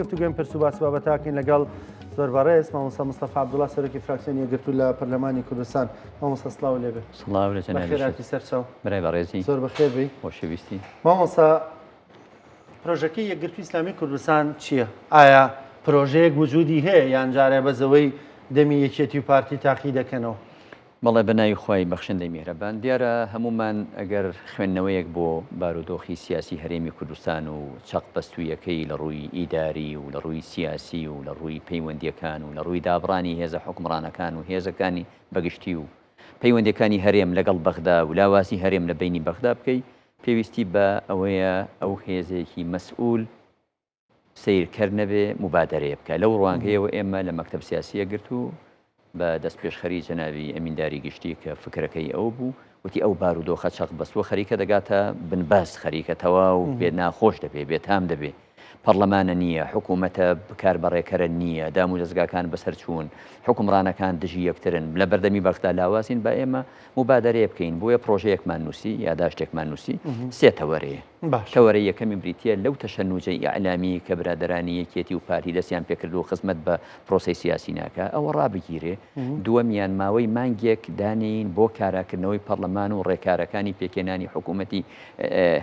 گفتوگۆی پرس و باس بابەتاکەین لەگەڵ زۆر بەڕێز مامۆستا مستەفا عەبدوڵا سەرۆکی فراکسیۆنی یەکگرتوو لە پەرلەمانی کوردستان. مامۆستا سڵاو لێ بێ. سڵاو لە جەنابیشت. بەخێرهاتی سەرچاو. برای بەڕێزی. زۆر بەخێر بێی. خۆشەویستی. مامۆستا پرۆژەکەی یەکگرتووی ئیسلامی کوردستان چییە؟ ئایا پرۆژەیەک وجودی هەیە یان جارێ بەزەوەی دەمی یەکێتی و پارتی تاقی دەکەنەوە؟ بەڵێ بە ناوی خوای بەخشندەی میهرەبان. دیارە هەموومان ئەگەر خوێندنەوەیەک بۆ بارودۆخی سیاسی هەرێمی کوردستان و چەق بەستوویەکەی لە ڕووی ئیداری و لە ڕووی سیاسی و لە ڕووی پەیوەندییەکان و لە ڕووی دابڕانی هێزە حوکمڕانەکان و هێزەکانی بەگشتی و پەیوەندییەکانی هەرێم لەگەڵ بەغدا و لاوازی هەرێم لە بەینی بەغدا بکەی پێویستی بە ئەوەیە ئەو هێزێکی مەسئول سەیرکەر نەبێ موبادەرەیە بکا. لەو ڕوانگەیەوە ئێمە لە مەکتەب سیاسی یەکگرتوو بە دەستپێشخەری جەنابی ئەمینداری گشتی کە فکرەکەی ئەو بوو وتی ئەو بارودۆخە چەق بەستووە خەریکە دەگاتە بنبەست خەریکە تەواو بێ ناخۆش دەبێ بێتام دەبێ پەڕلەمانە نییە حکوومەتە کاربەڕێکەرە نییە دام و دەزگاکان بەسەر چوون حوکمڕانەکان دژی یەکترن لە بەردەمی بەغدا لاوازین با ئێمە موبادەرەیە بکەین بۆیە پڕۆژەیەکمان نووسی یاداشتێکمان نووسی سێ تەوەرەیە. تەوەرەی یەکەمی بریتییە لەو تەشەنوجەی ئیعلامی کە برادەرانی یەکێتی و پارتی دەستیان پێکردووە خزمەت بە پرۆسەی سیاسی ناکا، ئەوە ڕابگیرێ. دووەمیان ماوەی مانگێک دانێین بۆ کاراکردنەوەی پەڕلەمان و ڕێکارەکانی پێکهێنانی حکوومەتی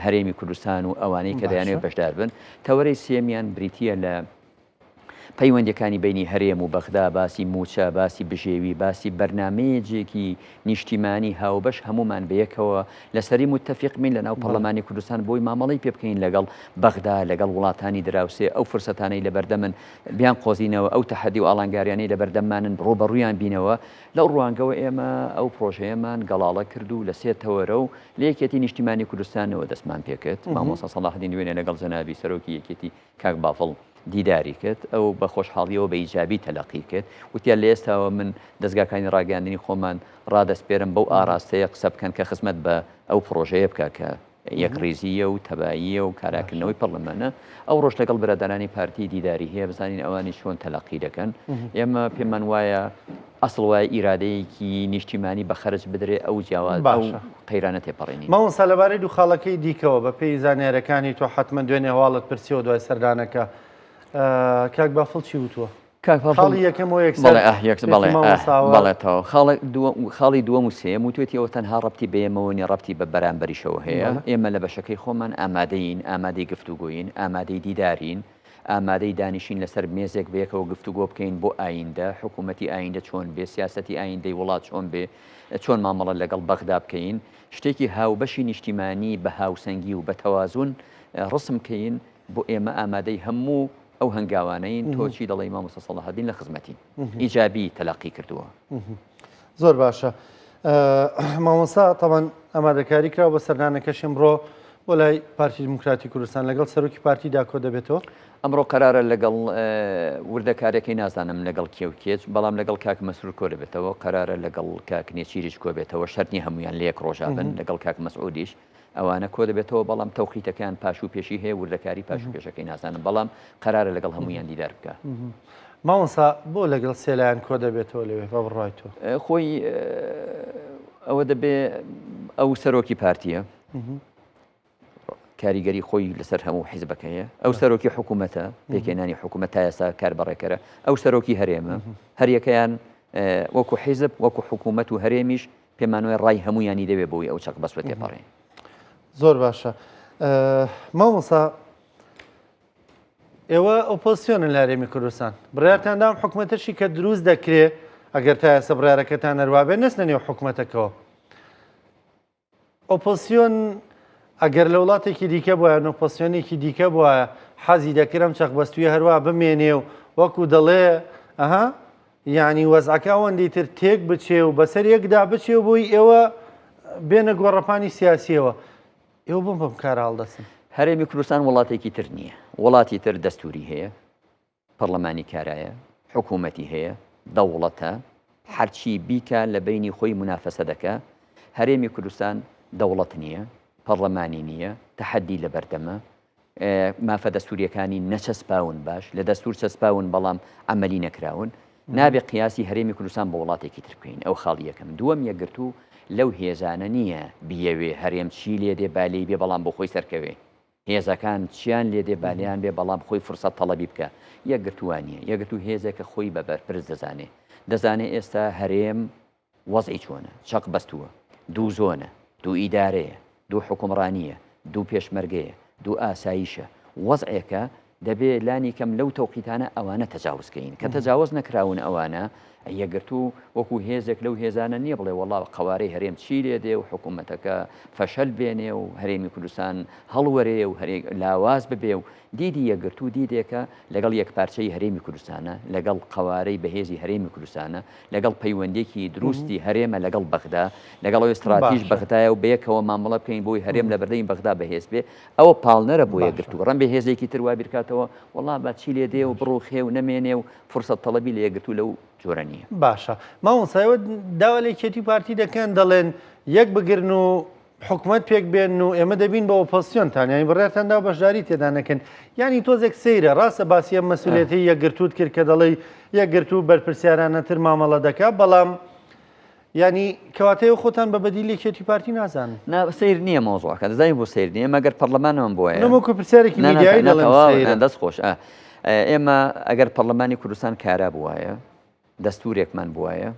هەرێمی کوردستان و ئەوانەی کە دەیانەوێت بەشدار بن. تەوەرەی سێیەمیان بریتییە لە پەیوەندیەکانی بەینی هەرێم و بەغدا، باسی مووچە، باسی بژێوی، باسی بەرنامەیەجێکی نیشتیمانی هاوبەش هەموومان بەیەکەوە لەسەری موتەفیق بین لەناو پەڕلەمانی کوردستان بۆی مامەڵەی پێ بکەین لەگەڵ بەغدا، لەگەڵ وڵاتانی دراوسێ، ئەو فرسەتانەی لەبەردەمن بیانقۆزینەوە، ئەو تەحەدی و ئاڵانگاریانەی لەبەردەممانن ڕووبەڕوویان بینەوە. لەو ڕوانگەوە ئێمە ئەو پڕۆژەیەمان گەڵاڵە کرد و لە سێ تەوەرە و لە یەکێتی نیشتیمانی کوردستانەوە دەستمان پێکرد. مامۆستا سەڵاحەدین دوێنێ لەگەڵ جەنابی سەرۆکی یەکێتی کاک بافڵ دیداری کرد، ئەو بە خۆشحاڵییەوە بە ئیجابی تەلەقی کرد، وتیان لە ئێستاوە من دەزگاکانی ڕاگەیاندنی خۆمان ڕادەسپێرم بەو ئاراستەیە قسە بکەن کە خزمەت بە ئەو پڕۆژەیە بکا کە یەکڕیزییە و تەباییە و کاراکردنەوەی پەڕلەمانە. ئەوڕۆش لەگەڵ برادەرانی پارتی دیداری هەیە بزانین ئەوانیش چۆن تەلەقی دەکەن. ئێمە پێمان وایە ئەسڵ وایە ئیرادەیەکی نیشتیمانی بە خەرج بدرێ ئەو جیاواز ئەو باشە. قەیرانە تێپەڕێنین. مامۆستا لەبارەی دوو خاڵەکەی دیکەوە بە پێی زانیاریەکانی تۆ حەتمەن دوێنێ هەواڵت پرسیەوە دوای سەردانەکە کاک بافڵ چی وتووە؟ کاک بافڵ خاڵی یەکەم و یەکسەر بەڵێ ئاه یەکس پێتی بەڵێ ئاه مامۆستاوە بەڵێ تەواو خاڵە دووەم خاڵی دووەم و سێیەم وتوێتی ئەوە تەنها ڕەبتی بە ئێمەوە نیە ڕەبتی بە بەرامبەریشەوە هەیە بەڵێ. ئێمە لە بەشەکەی خۆمان ئامادەین ئامادەی گفتوگۆین ئامادەی دیدارین ئامادەی دانیشین لەسەر مێزێک بەیەکەوە گفتوگۆ بکەین بۆ ئایندە، حکوومەتی ئایندە چۆن بێ، سیاسەتی ئایندەی وڵات چۆن بێ، چۆن مامەڵە لەگەڵ بەغدا بکەین، شتێکی هاوبەشی نیشتیمانی بە هاوسەنگی و بە تەوازون ڕسم کەین، بۆ ئێمە ئامادەی هەموو ئەو هەنگاوانەین، تۆ چی دەڵێی مامۆستا سەڵاحەدین لە خزمەتین. ئیجابی تەلەقی کردووە. زۆر باشە مامۆستا تەبعەن ئامادەکاری کراوە بە سەردانەکەش ئەمڕۆ بۆ لای پارتی دیموکراتی کوردستان لەگەڵ سەرۆکی پارتی دا کۆ دەبێتەوە؟ ئەمڕۆ قەرارە لەگەڵ وردەکارەکەی نازانم لەگەڵ کێ و کێ بەڵام لەگەڵ کاک مەسرور کۆ دەبێتەوە قەرارە لەگەڵ کاک نێچیریش کۆ بێتەوە شەرت نییە هەمویان لە یەک ڕۆژا بن لەگەڵ کاک مەسعودیش ئەوانە کۆ دەبێتەوە بەڵام تەوقیتەکەیان پاش و پێشی هەیە وردەکاری پاش و پێشەکەی نازانم بەڵام قەرارە لەگەڵ هەمویان دیدار بکە. مامۆستا بۆ لەگەڵ سێ لایەن کۆ دەبێتەوە لەوێ بە بڕوای تۆ؟ خۆی ئەوە دەبێ ئەو سەرۆکی پارتیە کاریگەری خۆی لەسەر هەموو حیزبەکە هەیە ئەو سەرۆکی حکوومەتە پێکێنانی حکوومەت تا ئێستا کار بەڕێکەرە ئەو سەرۆکی هەرێمە هەریەکەیان وەکو حیزب وەکو حکوومەت و هەرێمیش پێمانوایە ڕای هەموویانی دەوێ بۆی ئەو چەق بەسوە تێپەڕێ. زۆر باشە مامۆستا ئێوە ئۆپۆزسیۆنن لە هەرێمی کوردستان بڕیارتان دام حکومەتەشی کە دروست دەکرێ ئەگەر تا ئێستا بڕیارەکەتان هەروابێ نەچنە نێو حکومەتەکەوە ئۆپۆزسیۆن ئەگەر لە وڵاتێکی دیکە بوایە ئۆپۆزسیۆنێکی دیکە بوایە حەزی دەکرد ئەم چەقبەستوویە هەروا بمێنێ و وەکو دەڵێ ئەها یعنی وەزعەکە ئەوەندەی تر تێک بچێ و بەسەر یەکدا بچێ و بۆی ئێوە بێنە گۆڕەپانی سیاسیەوە ئێوە بۆم بەم کارە هەڵدەستن؟ هەرێمی کوردستان وڵاتێکی تر نییە، وڵاتی تر دەستوری هەیە، پەڕلەمانی کارایە، حکوومەتی هەیە، دەوڵەتە، هەرچی بیکا لە بەینی خۆی مونافەسە دەکا، هەرێمی کوردستان دەوڵەت نییە، پەڕلەمانی نییە، تەحەدی لە بەردەمە، مافە دەستوورییەکانی نەچەسپاون باش، لە دەستوور چەسپاون بەڵام عەمەلی نەکراون، نابێ قیاسی هەرێمی کوردستان بە وڵاتێکی تر بکەین، ئەو خاڵی یەکەم. دووەم یەکگرتوو لەو هێزانە نییە بیەوێ هەرێم چی لێ دێ با لێی بێ بەڵام بۆ خۆی سەرکەوێ. هێزەکان چیان لێ دێ با لێیان بێ بەڵام خۆی فرسەت تەڵەبی بکا. یەکگرتوو وا نییە. یەکگرتوو هێزێکە خۆی بە بەرپرس دەزانێ. دەزانێ ئێستا هەرێم وەزعی چۆنە، چەق بەستووە، دوو زۆنە، دوو ئیدارەیە، دوو حوکمڕانییە، دوو پێشمەرگەیە، دوو ئاسایشە، وەزعێکە دەبێ لانی کەم لەو تەوقیتانە ئەوانە تەجاوز کەین. کە تەجاوز نەکراون ئەوانە، یەکگرتوو وەکو هێزێک لەو هێزانە نییە بڵێ وەڵا قەوارەی هەرێم چی لێ دێ و حکوومەتەکە فەشەل بێنێ و هەرێمی کوردستان هەڵوەرێ و لاواز ببێ و دیدی یەکگرتوو دیدێکە لەگەڵ یەکپارچەیی هەرێمی کوردستانە، لەگەڵ قەوارەی بەهێزی هەرێمی کوردستانە، لەگەڵ پەیوەندیەکی دروستی هەرێمە لەگەڵ بەغدا، لەگەڵ ئەوەی ستراتیژ بەغدایە و بەیەکەوە مامەڵە بکەین بۆی هەرێم لە بەردەمی بەغدا بەهێز بێ، ئەوە پاڵنەرە بۆ یەکگرتوو. ڕەنبێ هێزێکی تر وا بیرکاتەوە وەڵا با چی لێ دێ و بڕوخێ و نەمێنێ و فرسەت تەڵەبی لە یەکگرتوو لەو جۆرە نییە. باشە مامۆستا ئێوە داوا لە یەکێتی و پارتی دەکەن دەڵێن یەک بگرن و حکومەت پێک بێنن و ئێمە دەبین بە ئۆپۆزسیۆنتان یانی بڕیارتان دا بەشداری تێدا نەکەن یانی تۆزێک سەیرە ڕاستە باسی ئەم مەسئولیەتەی یەکگرتووت کرد کە دەڵێی یەکگرتوو بەرپرسیارانەتر مامەڵە دەکا بەڵام یانی کەواتە ئێوە خۆتان بە بەدیل یەکێتی پارتی نازانن. نا سەیر نییە مەوزوعەکە دەزانی بۆ سەیر نییە مەگەر پەرلەمانمان بۆیە نە وەکو پرسیارێکی میدیایی دەڵێم سەیرە. دەست خۆش ئێمە ئەگەر پەرلەمانی کوردستان کارا بووایە دەستورێکمان بووایە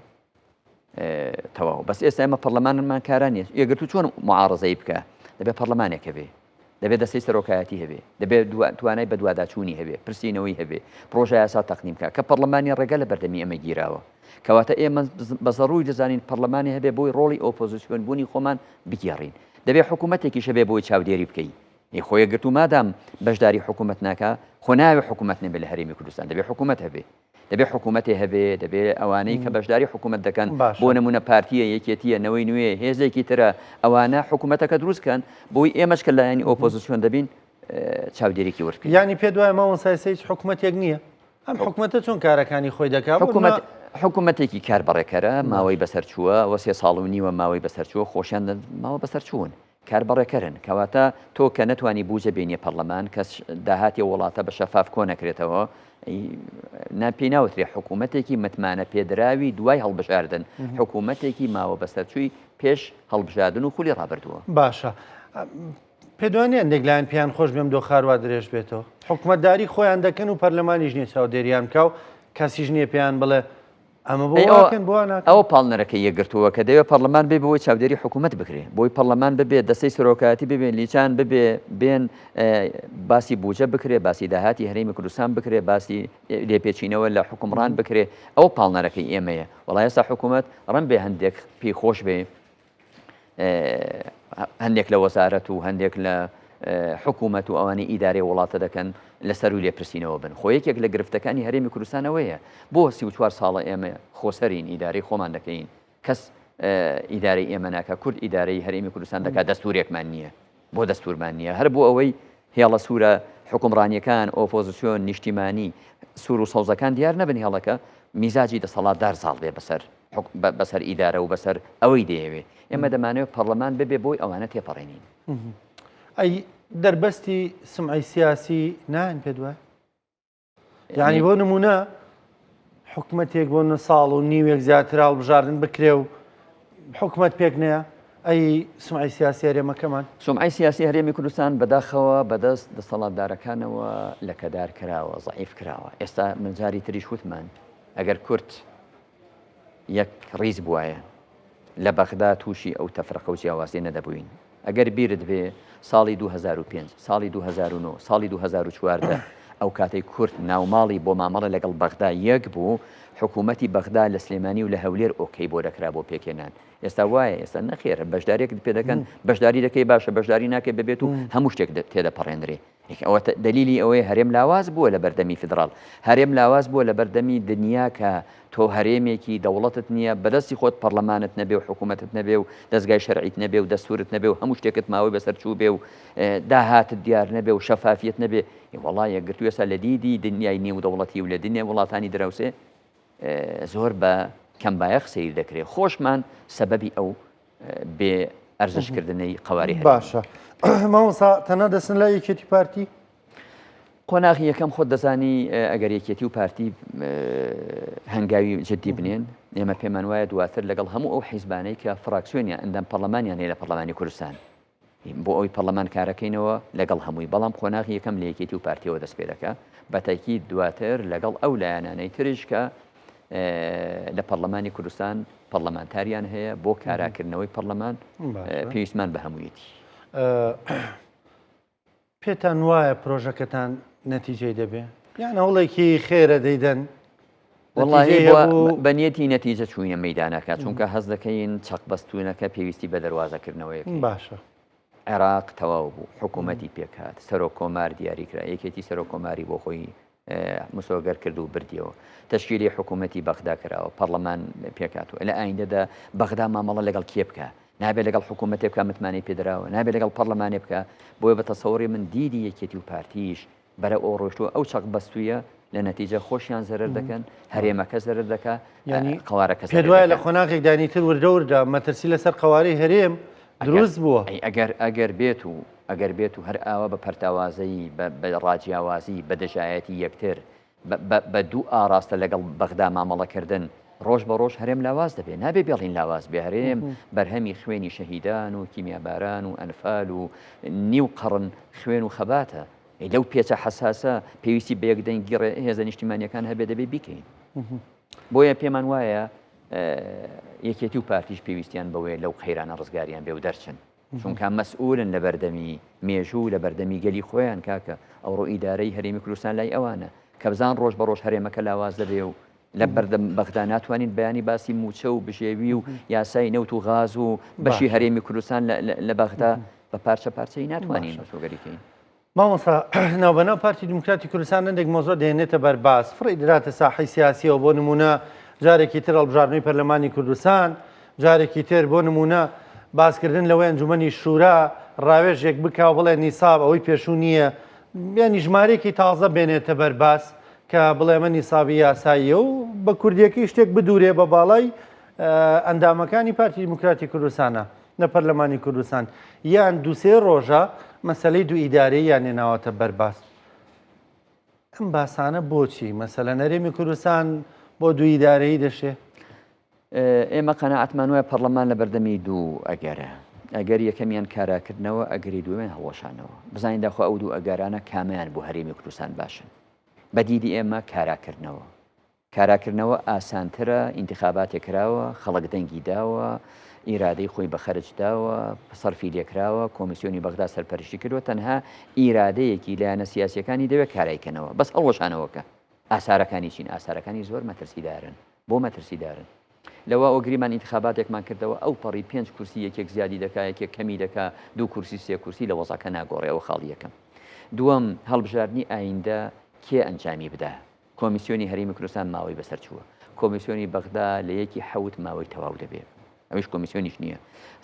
تەواو بەس ئێستا ئێمە پەرلەمانمان کارا نیە یەکگرتوو چۆن معارزەی بکە دەبێت پەرلەمانێک هەبێ دەبێت دەستەی سەرۆکایەتی هەبێ دەبێت توانای بەدواداچوونی هەبێ پرسینەوەی هەبێ پرۆژە یاسا تەقدیم بکە کە پەرلەمانی ڕێگە لە بەردەمی ئەمە گیراوە کەواتە ئێمە بە زەڕووی دەزانین پەرلەمانی هەبێ بۆی ڕۆڵی ئۆپۆزیسیۆن بوونی خۆمان بگێڕین دەبێت حکوومەتێکیش هەبێ بۆی چاودێری بکەی ئی خۆ یەکگرتوو مادام بەشداری حکوومەت ناکا خۆ ناوێ حکوومەت نەبێ لە هەرێمی کوردستان دەبێ حکوومەت هەبێ دەبێ حکوومەتێ هەبێ، دەبێ ئەوانەی کە بەشداری حکوومەت دەکەن، بۆ نموونە پارتییە، یەکێتییە، نەوەی نوێ، هێزێکی ترە، ئەوانە حکوومەتەکە دروست کەن، بۆی ئێمەش کە لایەنی ئۆپۆزیسیۆن دەبین، چاودێریی ورد بکەین. یانی پێت وایە مامۆستا ئێستا هیچ حکوومەتێک نییە؟ ئەم حکوومەتە چۆن کارەکانی خۆی دەکا؟ حکوومەت حکوومەتێکی کاربەڕێکەرە، ماوەی بەسەر چووە، ئەوە سێ ساڵ و نیوە ماوەی بەسەر چووە، خۆشیان ماوە بەسەر چوون. کاربەڕێکەرن، کەواتە تۆ کە نەتوانی بوجە بێنیە پەڕلەمان، کە داهاتی ئەو وڵاتە بە شەفاف کۆنەکرێتەوە، نا پێی ناوترێ حکوومەتێکی متمانە پێدراوی دوای هەڵبژاردن، حکوومەتێکی ماوە بەسەرچووی پێش هەڵبژاردن و خولی ڕابردووە. باشە پێت وا نییە هەندێک لایەن پێیان خۆش بێ ئەم دۆخە هەروا درێژ بێتەوە؟ حکومەتداری خۆیان دەکەن و پەرلەمانیش نییە چاودێریان بکا و کەسیش نییە پێیان بڵێ ئەمە بۆ واکەن بۆ ناکەن؟ ئەوە پاڵنەرەکەی یەکگرتووە کە دەیەوێت پەڕلەمان بێ بۆی چاودێری حکوومەت بکرێ، بۆی پەڕلەمان ببێ دەستەی سەرۆکایەتی ببێ لیچان ببێ بێن باسی بوجە بکرێ باسی داهاتی هەرێمی کوردستان بکرێ باسی لێپێچینەوە لە حکومڕان بکرێ ئەوە پاڵنەرەکەی ئێمەیە وەڵا ئێستا حکوومەت ڕەنبێ هەندێک پێی خۆش بێ هەندێک لە وەزارەت و هەندێک لە حکوومەت و ئەوانەی ئیدارەی وڵاتە دەکەن لەسەر و لێپرسینەوە بن خۆ یەکێک لە گرفتەکانی هەرێمی کوردستانەوەیە بۆ 34 ساڵە ئێمە خۆسەرین ئیدارەی خۆمان دەکەین کەس ئیدارەی ئێمە ناکە کورد ئیدارەی هەرێمی کوردستان دەکات دەستورێکمان نییە بۆ دەستورمان نییە هەر بۆ ئەوەی هێڵە سوورە حکومڕانیەکان ئۆپۆزیسیۆن نیشتیمانی سوور و سەوزەکان دیار نەبن هێڵەکە میزاجی دەسەڵاتدار زاڵ بێ بەسەر بەسەر ئیدارە و بەسەر ئەوەی دەیەوێ ئێمە دەمانەوێت پەرلەمان ببێ بۆی ئەوانە تێپەڕێنین. ئەی دەربەستی سمعی سیاسی نایەن پێت وایە؟ یعنی بۆ نمونە حکومەتێک بۆ نە ساڵ و نیوێک زیاتر هەڵبژاردن بکرێ و حکومەت پێک نەیە ئەی سمعی سیاسی هەرێمەکەمان؟ سمعی سیاسی هەرێمی کوردستان بەداخەوە بەدەست دەسەڵاتدارەکانەوە لەکەدار کراوە، زەعیف کراوە. ئێستا من جاری تریش وتمان ئەگەر کورد یەک ڕیز بوایە لە بەغدا تووشی ئەو تەفرەقە و جیاوازیە نەدەبووین. ئەگەر بیرت بێ ساڵی 2005، ساڵی 2009، ساڵی 2014 ئەو کاتەی کورد ناوماڵی بۆ مامەڵە لەگەڵ بەغدا یەک بوو، حکوومەتی بەغدا لە سلێمانی و لە هەولێر ئۆکەی بۆ دەکرا بۆ پێکهێنان. ئێستا وایە ئێستا نەخێر بەشداریەکت پێ دەکەن بەشداری دەکەی باشە بەشداری ناکەی بەبێت و هەموو شتێک تێدەپەڕێنرێ. ئەوە دەلیلی ئەوەیە هەرێم لاواز بووە لە بەردەمی فیدراڵ، هەرێم لاواز بووە لە بەردەمی دنیا کە تۆ هەرێمێکی دەوڵەتت نییە، بەدەستی خۆت پەڕلەمانت نەبێ و حکوومەتت نەبێ و دەزگای شەرعیت نەبێ و دەستوورت نەبێ و هەموو شتێکت ماوەی بەسەر چووبێ و داهاتت دیار نەبێ و شەفافیەت نەبێ. وەڵا یەکگرتوو ئێستا لە دیدی دنیای نێودەوڵەتی و لە دنیای وڵاتانی دراوسێ زۆر بە کەمبایەخ سەیر دەکرێ. خۆشمان سەبەبی ئەو بێ ئەرزش کردنەی قەوارەی هەرێمی. باشە مامۆستا تەنها دەچنە لای یەکێتی پارتی؟ قۆناغی یەکەم خۆت دەزانی ئەگەر یەکێتی و پارتی هەنگاوی جدی بنێن ئێمە پێمان وایە دواتر لەگەڵ هەموو ئەو حیزبانەی کە فراکسیۆنیان ئەندام پەرلەمانیان هەیە لە پەرلەمانی کوردستان. بۆ ئەوەی پەڕلەمان کارەکەینەوە لەگەڵ هەمووی، بەڵام قۆناغی یەکەم لە یەکێتی و پارتیەوە دەست پێدەکا، بە تەئکید دواتر لەگەڵ ئەو لایەنانەی تریش کە لە پەڕلەمانی کوردستان پەڕلەمانتاریان هەیە بۆ کاراکردنەوەی پەڕلەمان پێویستمان بە هەموویەتی. پێتان وایە پرۆژەکەتان نەتیجەی دەبێ؟ یان هەوڵێکی خێرە دەیدەن؟ وەڵاهی بە نیەتی نەتیجە چووینە مەیدانەکە چونکە هەست دەکەین چەقبەستوونەکە پێویستی بە دەروازەکردنەوەیەک باشە. عێراق تەواو بوو، حکوومەتی پێکهات، سەرۆک کۆمار دیاری کرا، یەکێتی سەرۆک کۆماری بۆ خۆی مسۆگەر کرد و بردیەوە. تەشکیلی حکوومەتی بەغدا کراوە، پەڕلەمان پێکهاتووە. لە ئایندەدا بەغدا مامەڵە لەگەڵ کێ بکا؟ نابێت لەگەڵ حکوومەتێ بکا متمانەی پێدراوە، نابێت لەگەڵ پەڕلەمانێ بکا. بۆیە بە تەسەوڕی من دیدی یەکێتی و پارتیش بەرەو ئەو ڕۆیشتووە، ئەو چەقبەستوویە لە نەتیجە خۆشیان زەرەر دەکەن، هەرێمەکە زەرەر دەکا، یانی قەوارەکە پێت زەرەر وایە لە دەکا. قۆناغێکدا نیتر وردە وردە مەترسی لەسەر قەوارەی هەرێم ئەگەر دروست بووە؟ ئەی ئەگەر ئەگەر بێت و ئەگەر بێت و هەر ئاوا بە پەرتەوازەیی، بە بە ڕاجیاوازی، بە دژایەتی یەکتر، بە بە بە دوو ئاڕاستە لەگەڵ بەغدا مامەڵە کردن، ڕۆژ بە ڕۆژ هەرێم لاواز دەبێ. نابێ بێڵین لاواز بێ. هەرێم بەرهەمی خوێنی شەهیدان و کیمیاباران و ئەنفال و نیو قەڕن خوێن و خەباتە. ئەی لەو پێچە حەساسە پێویستی بە یەکدەنگی ڕێ هێزە نیشتیمانیەکان هەبێ دەبێ بیکەین. بۆیە پێمان وایە یەکێتی و پارتیش پێویستیان بەوەیە لەو قەیرانە ڕزگاریان بێ و دەرچن. چونکە مەسئولن لە بەردەمی مێژوو لە بەردەمی گەلی خۆیان کاکە ئەوڕۆ ئیدارەی هەرێمی کوردستان لای ئەوانە کە بزان ڕۆژ بە ڕۆژ هەرێمەکە لاواز دەبێ و لە بەردەم بەغدا ناتوانین بەیانی باسی مووچە و بژێوی و یاسای نەوت و غاز و بەشی هەرێمی کوردستان لە بەغدا بە پارچە پارچەی ناتوانین مسۆگەری کەین. مامۆستا ناوبەناو پارتی دیموکراتی کوردستان هەندێک مۆزۆ دێنێتە بەرباس فڕی دراتە ساحەی سیاسیەوە بۆ نمونە جارێکی تر هەڵبژاردنەوەی پەرلەمانی کوردستان جارێکی تر بۆ نمونە باسکردن لەوەی ئەنجومەنی شورا ڕاوێژێک بکا و بڵێ نیساب ئەوەی پێشوو نییە یانی ژمارەیەکی تازە بێنێتە بەرباس کە بڵێ ئەمە نیسابی یاساییە و بە کوردیەکەی شتێک بدورێ بە باڵای ئەندامەکانی پارتی دیموکراتی کوردستانە لە پەرلەمانی کوردستان یان دووسێ ڕۆژە مەسلەی دوو ئیدارەییان نێناوەتە بەرباس ئەم باسانە بۆچی مەسەلە نەرێمی کوردستان بۆ دوو ئیدارەیی دەشێ؟ ئێمە قەناعەتمان وایە پەڕلەمان لە بەردەمی دوو ئەگەرە، ئەگەری یەکەمیان کاراکردنەوە، ئەگەری دووەمیان هەڵوەشانەوە. بزانین داخۆ ئەو دوو ئەگەرانە کامەیان بۆ هەرێمی کوردستان باشن. بە دیدی ئێمە کاراکردنەوە. کاراکردنەوە ئاسانترە، ئینتخاباتێک کراوە، خەڵک دەنگی داوە، ئیرادەی خۆی بە خەرج داوە، سەرفی لێکراوە، کۆمیسیۆنی بەغدا سەرپەرشتی کردووە، تەنها ئیرادەیەکی لایەنە سیاسییەکانی دەوێت کارای کەنەوە. بەس هەڵوەشانەوەکە ئاسارەکانی چین؟ ئاسارەکانی زۆر مەترسیدارن. بۆ مەترسیدارن؟ لەوە ئۆگریمان ئینتخاباتێکمان کردەوە ئەو پەڕی پێنج کورسی یەکێک زیادی دەکا یەکێک کەمی دەکا دوو کورسی سێ کورسی لە وەزعەکە ناگۆڕێ ئەوە خاڵی یەکەم. دووەم هەڵبژاردنی ئایندە کێ ئەنجامی بدا؟ کۆمیسیۆنی هەرێمی کوردستان ماوەی بەسەر چووە. کۆمیسیۆنی بەغدا لە یەکی حەوت ماوەی تەواو دەبێ. ئەویش کۆمیسیۆنیش نییە.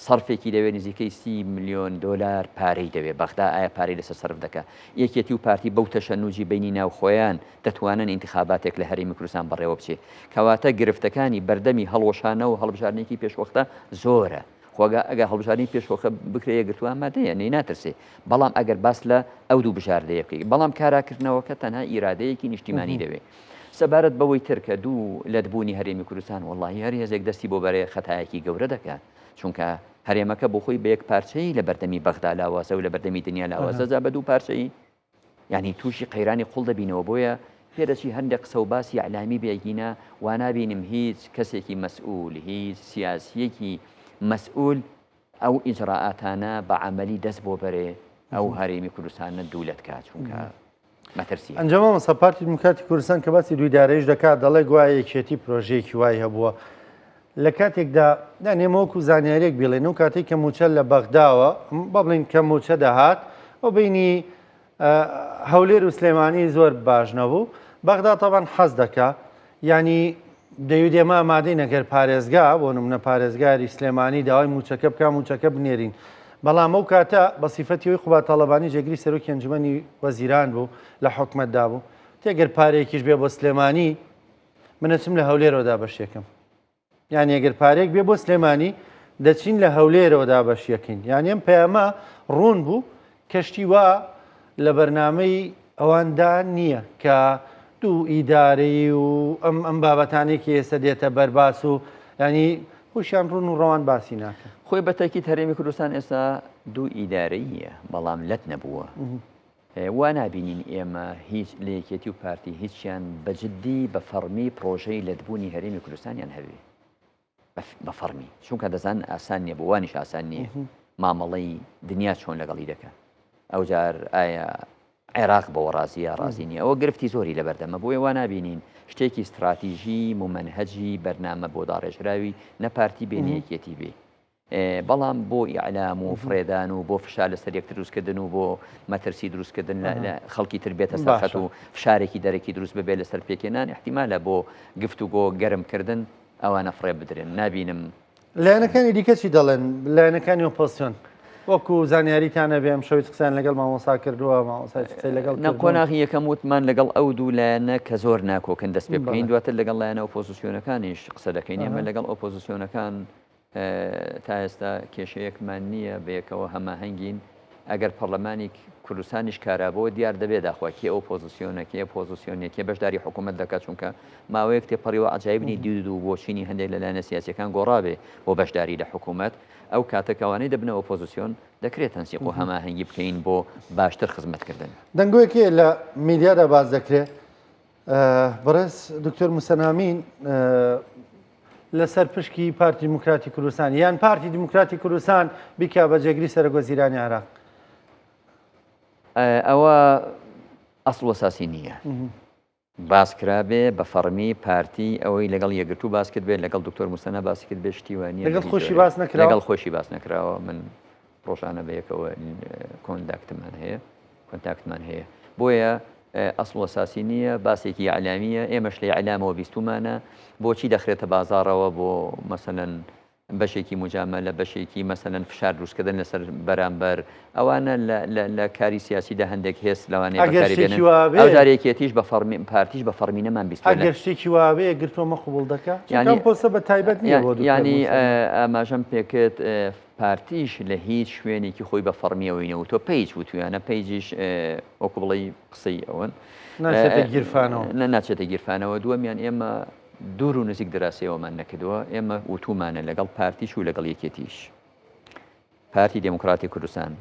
سەرفێکی دەوێ نزیکەی 30 ملیۆن دۆلار پارەی دەوێ. بەغدا ئایا پارەی لەسەر سەرف دەکا؟ یەکێتی و پارتی بەو تەشەنوجی بەینی ناوخۆیان دەتوانن ئینتخاباتێک لە هەرێمی کوردستان بەڕێوە بچێ؟ کەواتە گرفتەکانی بەردەمی هەڵوەشانەوە و هەڵبژاردنێکی پێشوەختە زۆرە. خۆ ئەگەر هەڵبژاردنی پێشوەختە بکرێ یەکگرتوو ئامادەیە، نەی ناترسێ. بەڵام ئەگەر باس لە ئەو دوو بژاردەیە بکەی. بەڵام کاراکردنەوەکە تەنها ئیرادەیەکی نیشتیمانی دەوێ. سەبارەت بەوەی تر کە دوو لەت بوونی هەرێمی کوردستان وەڵاهی هەر هێزێک دەستی بۆ بەرێ خەتایەکی گەورە دەکا چونکە هەرێمەکە بۆ خۆی بە یەک پارچەیی لە بەردەمی بەغدا لاوازە و لە بەردەمی دنیا لاوازە جا بە دوو پارچەیی یعنی تووشی قەیرانی قوڵ دەبینەوە بۆیە پێدەچی هەندێک قسە و باسی ئەلامی بێگینە وانابینم هیچ کەسێکی مەسئول هیچ سیاسیەکی مەسئول ئەو ئیجرائاتانە بە عەمەلی دەست بۆ بەرێ ئەو هەرێمی کوردستانە دوولەت کا چونکە مەترسی ئەنجا مامۆستا پارتی دیموکراتی کوردستان کە باسی دوو ئیدارەیش دەکات دەڵێ گوایە یەکێتی پرۆژەیەکی وای هەبووە لە کاتێکدا یان ئێمە وەکو زانیاریەک بیڵێن و کاتێک کە موچە لە بەغداوە با بڵین کە موچە دەهات ئەو بینی هەولێر و سلێمانی زۆر باش نەبوو بەغدا تەبان حەز دەکا یانی دەیوت ئێمە ئامادەین ئەگەر پارێزگا بۆ نمونە پارێزگاری سلێمانی داوای موچەکە بکا موچەکە بنێرین بەڵام ئەو کاتە بە سیفەتی ئەوی قوباد تاڵەبانی جێگری سەرۆکی ئەنجومەنی وەزیران بوو لە حکومەتدا بوو تێگەر پارەیەکیش بێ بۆ سلێمانی من ئەچم لە هەولێرەوە دابەشیەکەم یانی ئەگەر پارەیەک بێ بۆ سلێمانی دەچین لە هەولێرەوە دابەشیەکەین یانی ئەم پەیامە ڕوون بوو کەشتی وا لە بەرنامەی ئەواندا نییە کە دوو ئیدارەی و ئەم ئەم بابەتانێکی ئێستا دێتە بەرباس و ینی خۆشیان ڕوون و ڕەوان باسی ناکەن. خۆی بە تەئکید هەرێمی کوردستان ئێستا دوو ئیدارەییە بەڵام لەت نەبووە. وا نابینین ئێمە هیچ لە یەکێتی و پارتی هیچیان بە جدی بە فەڕمی پڕۆژەی لەتبوونی هەرێمی کوردستانیان هەبێ. بە فەڕمی چونکە دەزانن ئاسان نییە بۆ وانیش ئاسان نییە مامەڵەی دنیا چۆن لەگەڵی دەکە ئەوجار ئایا عێراق بەوە ڕازیە ڕازی نییە ئەوە گرفتی زۆری لەبەردەمە بۆیە وا نابینین شتێکی ستراتیژی مومەنهەجی بەرنامە بۆ داڕێژراوی نە پارتی بێ نە یەکێتی بێ بەڵام بۆ ئیعلام و فڕێدان و بۆ فشار لەسەر یەکتر دروستکردن و بۆ مەترسی دروستکردن لە خەڵکی تر بێتە سەر خەت و فشارێکی دەرەکی دروست ببێت لەسەر پێکهێنان ئیحتیمالە بۆ گفتوگۆ گەرمکردن ئەوانە فڕێ بدرێن نابینم. لایەنەکانی دیکە چی دەڵێن؟ لایەنەکانی ئۆپۆزسیۆن وەکو زانیاریتان هەبێ ئەمشەو هیچ قسەیان لەگەڵ مامۆستا کردووە مامۆستا هیچ قسەی لەگەڵ نە قۆناغی یەکەم وتمان لەگەڵ ئەو دوو لایەنە کە زۆر ناکۆکن دەست پێ بکەین دواتر لەگەڵ لایەنە ئۆپۆزسیۆنەکانیش قسە دەکەین ئێمە لەگەڵ ئۆپۆزسیۆنەکان تا ئێستا کێشەیەکمان نییە، بەیەکەوە هەماهەنگین، ئەگەر پەڕلەمانی کوردستانیش کارابۆوە دیار دەبێت داخوا کێ ئۆپۆزسیۆنە، کێ پۆزسیۆن نییە، کێ بەشداری حکوومەت دەکات، چونکە ماوەیەک تێپەڕیوە عەجایب نی دید و بۆچینی هەندێک لە لایەنە سیاسییەکان گۆڕابێ بۆ بەشداری لە حکوومەت، ئەو کاتە کە ئەوانەی دەبنە ئۆپۆزسیۆن دەکرێت تەنسیق و هەماهەنگی بکەین بۆ باشتر خزمەتکردن. دەنگۆیەک هەیە لە میدیادا باس دەکرێت، بەڕێز دکتۆر موسەنامین لەسەر پشکی پارتی دیموکراتی کوردستان یان پارتی دیموکراتی کوردستان بیکا بە جێگری سەرۆک وەزیرانی عێراق. ئەوە ئەسڵ و ئەساسی نییە. باس کرابێ بە فەڕمی پارتی ئەوەی لەگەڵ یەکگرتوو باس کرد بێت لەگەڵ دکتۆر موسەنا باسی کرد بێ شتی وانە لەگەڵ خۆشی باس نەکراوە لەگەڵ خۆشی باس نەکراوە من ڕۆژانە بەیەکەوە کۆنداکتمان هەیە کۆنتاکتمان هەیە بۆیە ئەسڵ و ئەساسی نییە باسێکی ئیعلامییە ئێمەش لە ئیعلامەوە بیستومانە بۆچی دەخرێتە بازاڕەوە بۆ مەسەلەن بەشێکی موجامەلە بەشێکی مەسەلەن فشار دروستکردن لەسەر بەرامبەر ئەوانە لە کاری سیاسیدا هەندێک هێز لەوانەیە ئەگەر بەکاری شتێکی بێنن وابێ ئەو جار یەکێتیش بە فەڕمی پارتیش بە فەڕمی نەمان بیستوە لە ئەگەر شتێکی وابێ یەکگرتووە مە قبوڵ دەکا چونکە یانی ئەم پۆستە بە تایبەت نییە بۆ دکتۆر یانی موسەننا. ئاماژەم پێکرد پارتیش لە هیچ شوێنێکی خۆی بە فەڕمی ئەوەی نەوتوە پەیج وتویانە پەیجیش وەکو بڵێی قسەی ئەوەن ناچێتە گیرفانەوە. نە ناچێتە گیرفانەوە دووەمیان ئێمە دوور و نزیک دراسەیەوەمان نەکردووە ئێمە وتومانە لەگەڵ پارتیش و لەگەڵ یەکێتیش پارتی دێموکراتی کوردستان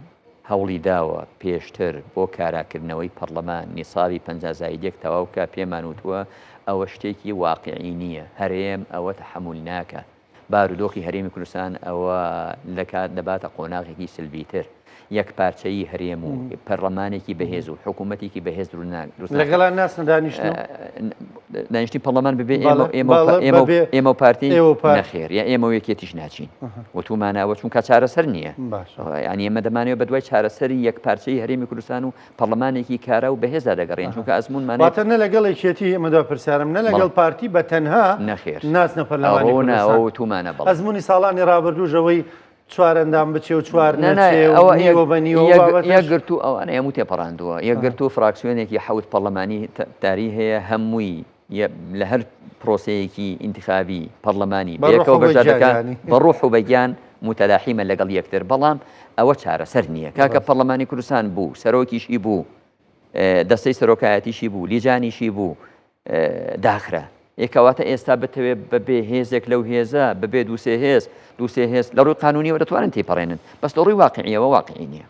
هەوڵی داوە پێشتر بۆ کاراکردنەوەی پەڕلەمان نیسابی 50 زاید یەک تەواو بکا پێمان وتووە ئەوە شتێکی واقیعی نییە هەرێم ئەوە تەحەمول ناکا بارودۆخی هەرێمی کوردستان ئەوە دەکات دەباتە قۆناغێکی سلبیتر، یەکپارچەیی هەرێم و پەرڵەمانێکی بەهێز و حکوومەتێکی بەهێز دروست ناکات. لەگەڵیان ناچنە دانیشتن و؟ دانیشتنی پەرڵەمان بەبێ ئێمە و ئێمە و ئێمە و ئێمە و پارتی نەخێر، یا ئێمە و یەکێتیش ناچین. وتوومانە ئەوە چونکە چارەسەر نییە. یانی ئێمە دەمانەوێت بەدوای چارەسەری یەکپارچەیی هەرێمی کوردستان و پەڕلەمانێکی کارا و بەهێزدا دەگەڕێین چونکە ئەزموونمان واتە نە لەگەڵ یەکێتی ئەمە دوا پرسیارم نە لەگەڵ پارتی بە تەنها نەخێر ناچنە پەرلەمانی ئەوە نا کوردستان ئەوە وتوومانە بەڵێ ئەزموونی ساڵانی ڕابردووش ئەوەی چوار ئەندام بچێ و چوار نا نا نەچێ و ئەوە نیوە بە نیوە و بابەتەش یەکگرتوو ئەوانە هەموو تێپەڕاندووە یەکگرتوو فراکسیۆنێکی حەوت پەڕلەمانی تاری هەیە هەمووی لە هەر پرۆسەیەکی ئینتخابی پەڕلەمانی بە ڕۆح بەیەکەوە و بە بەشدار گیان دەکا یانی. بە ڕۆح و بە گیان موتەلاحیمە لەگەڵ یەکتر بەڵام ئەوە چارەسەر نییە کاکە ڕاست. پەڕلەمانی کوردستان بوو سەرۆکیشی بوو دەستەی سەرۆکایەتیشی بوو لیجانیشی بوو داخرا ئێ کەواتە ئێستا بتەوێ بەبێ هێزێک لەو هێزە بەبێ دووسێ هێز دووسێ هێز لە ڕووی قانونیەوە دەتوانن تێپەڕێنن بەس لە ڕووی واقعیەوە واقعی نییە.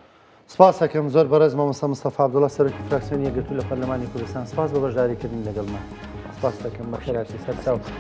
سپاس ئەکەم زۆر بەڕێز مامۆستا مستەفا عەبدوڵا سەرۆکی فراکسیۆنی یەکگرتوو لە پەرلەمانی کوردستان سپاس بۆ بەشداریکردن لەگەڵمان سپاس دەکەم بەخێرهاتی سەرچاو.